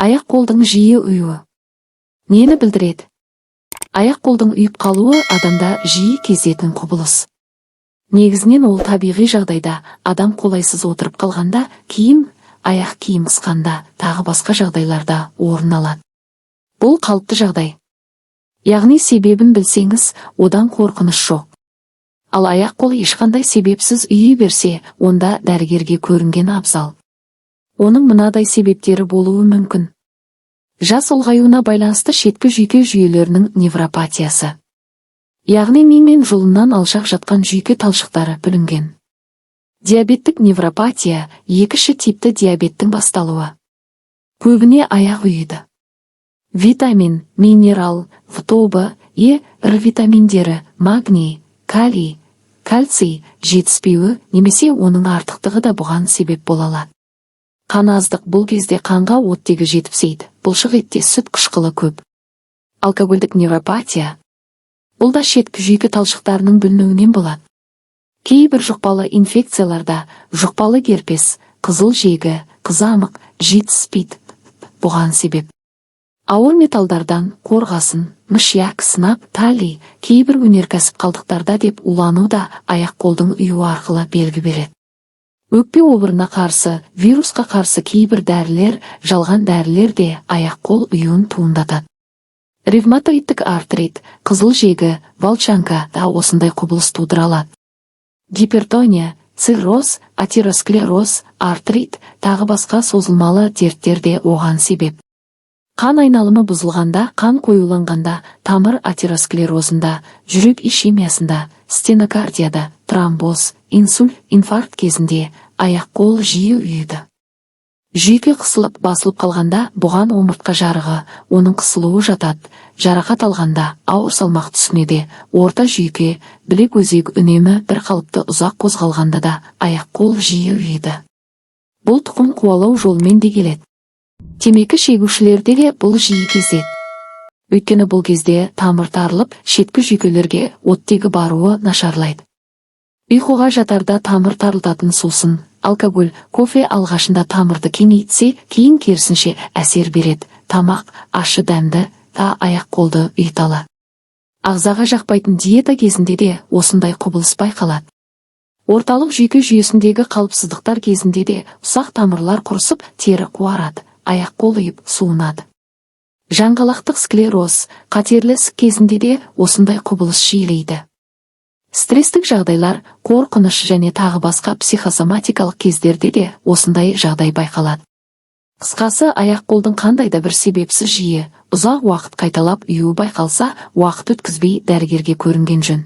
Аяқ-қолдың жиі ұюы нені білдіреді? Аяқ-қолдың ұйып қалуы адамда жиі кездесетін құбылыс. Негізінен ол табиғи жағдайда адам қолайсыз отырып қалғанда, киім, аяқ киім қысқанда, тағы басқа жағдайларда орын алады. Бұл қалыпты жағдай. Яғни себебін білсеңіз, одан қорқыныш жоқ. Ал аяқ-қол ешқандай себепсіз ұйи берсе, онда дәрігерге көрінген абзал. Оның мынадай себептері болуы мүмкін. Жас ұлғаюына байланысты шеткі жүйке жүйелерінің невропатиясы. Яғни ми мен жұлыннан алшақ жатқан жүйке талшықтары бүлінген. Диабеттік невропатия – екінші типті диабеттің басталуы. Көбіне аяқ ұйиды. Витамин, минерал, В тобы, Е, Р витаминдері, магний, калий, кальций жетіспеуі немесе оның артықтығы да бұған себеп бола алады. Қан аздық: бұл кезде қанға оттегі жетіспейді, бұлшық етте сүт қышқылы көп. Алкогольдік невропатия. Бұл да шеткі жүйке талшықтарының бүлінуінен болады. Кейбір жұқпалы инфекцияларда, жұқпалы герпес, қызыл жегі, қызамық, жетіспейді, бұған себеп. Ауыр металдардан, қорғасын, мышьяк, сынап, таллий, кейбір өнеркәсіп қалдықтарда деп улану да аяқ-қолдың ұюы арқылы белгі береді. Өкпе обырына қарсы, вирусқа қарсы кейбір дәрілер, жалған дәрілер де аяқ-қол ұюын туындатады. Ревматоидтік артрит, қызыл жегі, волчанка да осындай құбылыс тудыра алады. Гипертония, цирроз, атеросклероз, артрит, тағы басқа созылмалы дерттер де оған себеп. Қан айналымы бұзылғанда, қан қоюланғанда, тамыр атеросклерозында, жүрек ишемиясында, стенокардияда, тромбоз, инсульт, инфаркт кезінде аяқ-қол жиі ұйиды. Жүйке қысылып, басылып қалғанда, бұған омыртқа жарығы, оның қысылуы жатады. Жарақат алғанда, ауыр салмақ түскенде, орта жүйке, білек, өзек үнемі бір қалыпты ұзақ қозғалғанда да аяқ-қол жиі ұйиды. Бұл тұқым қуалау жолымен де келеді. Темекі шегушілерде де бұл жиі кездеседі. Өйткені бұл кезде тамыр тарылып, шеткі жүйкелерге оттегі баруы нашарлайды. Ұйқыға жатарда тамыр тарылтатын сусын, алкоголь, кофе алғашында тамырды кеңейтсе, кейін керісінше әсер береді. Тамақ, ащы дәмді, та аяқ-қолды ұйыта алады. Ағзаға жақпайтын диета кезінде де осындай құбылыс байқалады. Орталық жүйке жүйесіндегі қалыпсыздықтар кезінде де ұсақ тамырлар құрысып, тері қуарады, аяқ-қол ұйып, суынады. Жаңғалақтық склероз, қатерлі ісік кезінде де осындай құбылыс жиілейді. Стресстік жағдайлар, қорқыныш және тағы басқа психосоматикалық кездерде де осындай жағдай байқалады. Қысқасы, аяқ-қолдың қандай да бір себепсіз жиі, ұзақ уақыт қайталап ұюы байқалса, уақыт өткізбей дәрігерге көрінген жөн.